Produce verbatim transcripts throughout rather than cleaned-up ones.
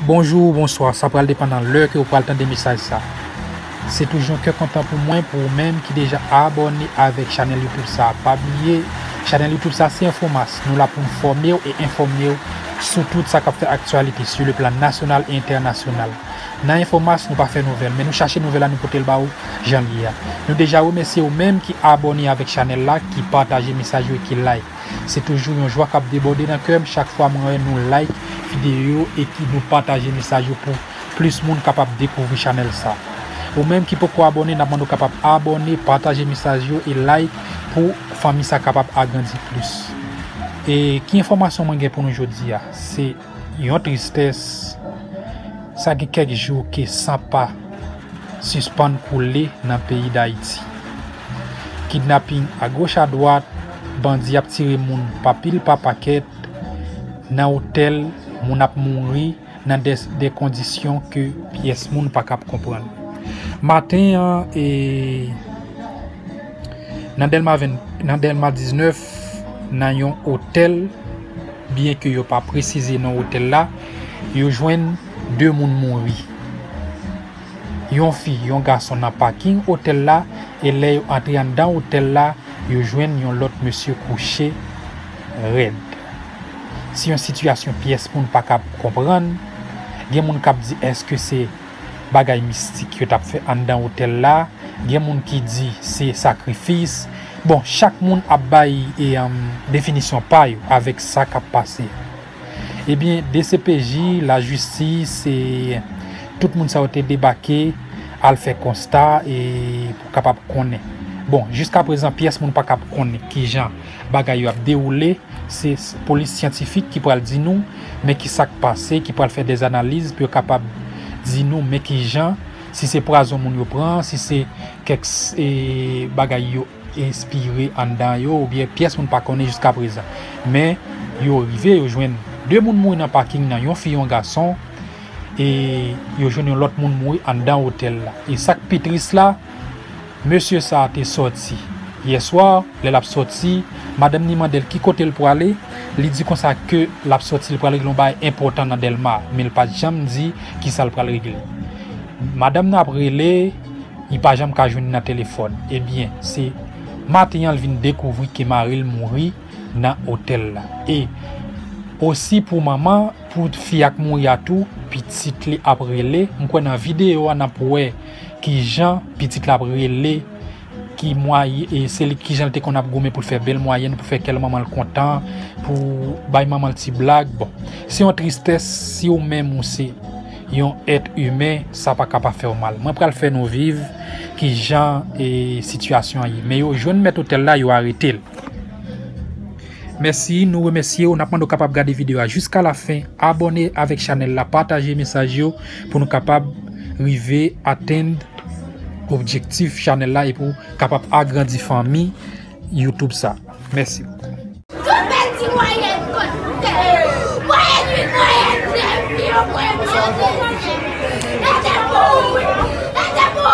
Bonjou, bonswa, sa pral depann nan lè ke w pral tande mesaj sa. Se toujou yon kè kontan pou mwen, pou ou menm ki deja abòne avèk chanèl YouTube sa. Pa bliye, chanèl YouTube sa se Enfomas. Nou la pou n fòme w e enfòme w sou tout sa k ap fè aktyalite sou le plan nasyonal e entènasyonal. Nan Enfomas, nou pa fè nouvèl, men nou chache nouvèl la, nou pote l ba ou jan l ye a. Nou deja remèsye ou menm ki abòne avèk chanèl la, ki pataje mesaj yo e ki like. Se toujou yon jwa k ap debòde nan kè m chak fwa mwen wè nou like videyo e ki nou pataje mesaj yo pou plis moun kapab dekouvri chanèl sa. Ou menm ki poko abòne, n ap mande w kapab abòne, pataje mesaj yo e like pou fanmi sa kapab agrandi plis. E ki enfòmasyon mwen gen pou nou jodi a? Se yon tristès. Sa gen kèk jou ke san pa sispann koule nan peyi Dayiti. Kidnaping agoch adwat, bandi ap tire moun pa pil pa pakèt, nan otèl, moun ap mouri nan de, de kondisyon ke pyès moun pa kab konprann. Maten an, e, nan Dèlma ven, nan Dèlma diznèf, nan yon otèl, byenke yo pa presize non otèl la, yo jwenn de moun mouri. Yon fi, yon gason nan paking otèl la, e lè yo antre anndan otèl la, yo jwenn yon lòt mesye kouche rèd. Se yon sitiyasyon pyès moun pa kab konprann. Gen moun k ap di èske se bagay mistik yo t ap fè anndan otèl la, gen moun ki di se sakrifis. Bon, chak moun ap bay, e, em, definisyon pa yo avèk sa k ap pase. Ebyen, D C P J, lajistis, e, tout moun sa yo te debake, al fè konsta, e, pou kapab konnen. Bon, jiskaprezan, pyès moun pa kab konnen kijan bagay yo ap dewoule. Se s-, polis syantifik ki pral di nou, men ki sa k pase, ki pral fè dèzanaliz pou yo kapab di nou, men kijan, si se pwazon moun yo pran, si se kèk s-, e, bagay yo enspire anndan yo, oubyen pyès moun pa konnen jiskaprezan. Men, yo rive, yo jwenn de moun mouri nan paking nan, yon fi, yon gason, e yo jwenn yon lòt moun mouri anndan otèl la. E sa k pi tris la, mesye sa a te sòti yèswa, lè l ap sòti, madanm ni mande l ki kote l prale, li di konsa ke l ap sòti, l pral regle yon bagay enpòtan nan Dèlma, men l pa t janm di kisa l pral regle. Madanm nan ap rele, li pa janm ka jwenn nan telefòn. Ebyen, se maten an l vin dekouvri ke mari l mouri nan otèl la. E osi pou manman, pou fi a k mouri a tou, pitit li ap rele. M kwè nan videyo a n ap wè kijan pitit la ap rele, ki mwaye-, e se li kijan l te konn ap goumen pou l fè bèl mwayèn, pou fè kè manman l kontan, pou bay manman l ti blag. Bon, se yon tristès si ou menm ou se yon èt imen, sa pa ka pa fè w mal. Mwen pral fè nou viv kijan, e, sitiyasyon an ye. Men yo jwenn mèt otèl la, yo arete l. Mèsi, nou remèsye w. N ap mande w kapab gade videyo a jiska lafen. Abòne avèk chanèl la, pataje mesaj yo pou nou kapab rive atenn objektif chanèl la e pou kapab agrandi fanmi YouTube sa. Mèsi. Yo pèdi mwayèn kot tè. Mwayèn uit, mwayèn nèf, yo pran mwayèn. Ede m, ede m,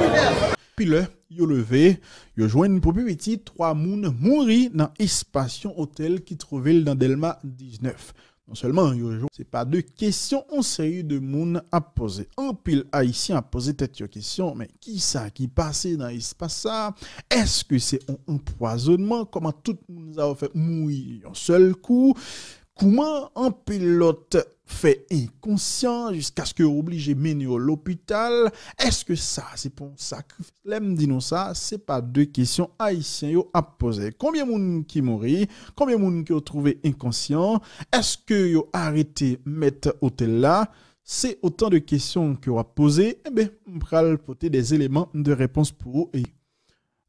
ede m. Pi lè yo leve, yo jwenn pou pi piti twa moun mouri nan espas yon otèl ki twouve l nan Dèlma diznèf. Non sèlman yo jwenn, se pa de kesyon yon seri de moun ap poze. Anpil Ayisyen ap poze tèt yo kesyon, men kisa ki pase nan espas sa? Èske se yon anpwazonnman? Kòman tout moun sa yo fè mouri yon sèl kou? Kouman anpil lòt fè enkonsyan jiskaske yo oblije mennen yo lopital? Èske sa se pa yon sakrifis? Lè m di nou sa, se pa de kesyon Ayisyen yo ap poze. Konbyen moun ki mouri? Konbyen moun ke yo twouve enkonsyan? Èske yo arete mèt otèl la? Se otan de kesyon ke w ap poze. Enben, m pral pote de eleman de repons pou ou. E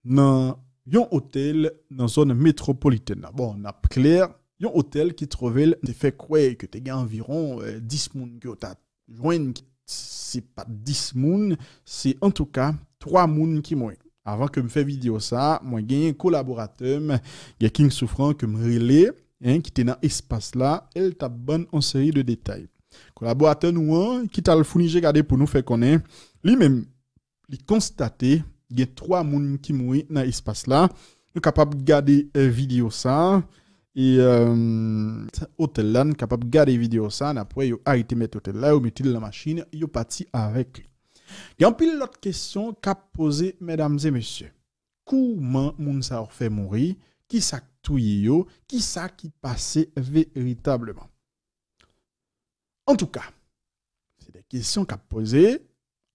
nan yon otèl nan zòn metwopolitèn la. Bon, n ap klè, yon otèl ki twouve l te fè kwè ke te gen anviwon, eh, dis moun ke yo ta jwenn, se pa t dis moun, se antouka twa moun ki mouri. Avan ke m fè videyo sa a, mwen genyen kolaboratè m, gen King Soufran ke m rele, en, ki te nan espas la, e l t ap ban n yon seri de detay. Kolaboratè nou an, ki t al founi je gade pou nou fè konnen, li menm, li konstate gen twa moun ki mouri nan espas la. Nou kapab gade, eh, videyo sa a. e, euh, otèl la, n kapab gade videyo sa, n ap wè yo arete mèt otèl la, yo mete l nan machin, yo pati avèk li. Gen anpil lòt kesyon k ap poze, medam e mesye. Kouman moun sa yo fè mouri? Kisa k touye yo? Kisa ki pase veritableman? Antouka, se de kesyon k ap poze,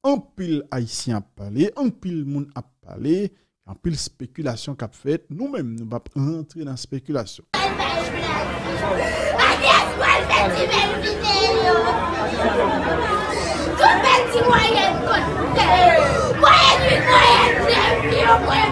anpil Ayisyen ap pale, anpil moun ap pale, anpil spekilasyon k ap fèt. Nou menm, nou p ap rantre nan spekilasyon. Alyas pral fè ti bèl videyo. Tout bèl ti mwayèn kot. Mwayèn uit, mwayèn nèf, yo pran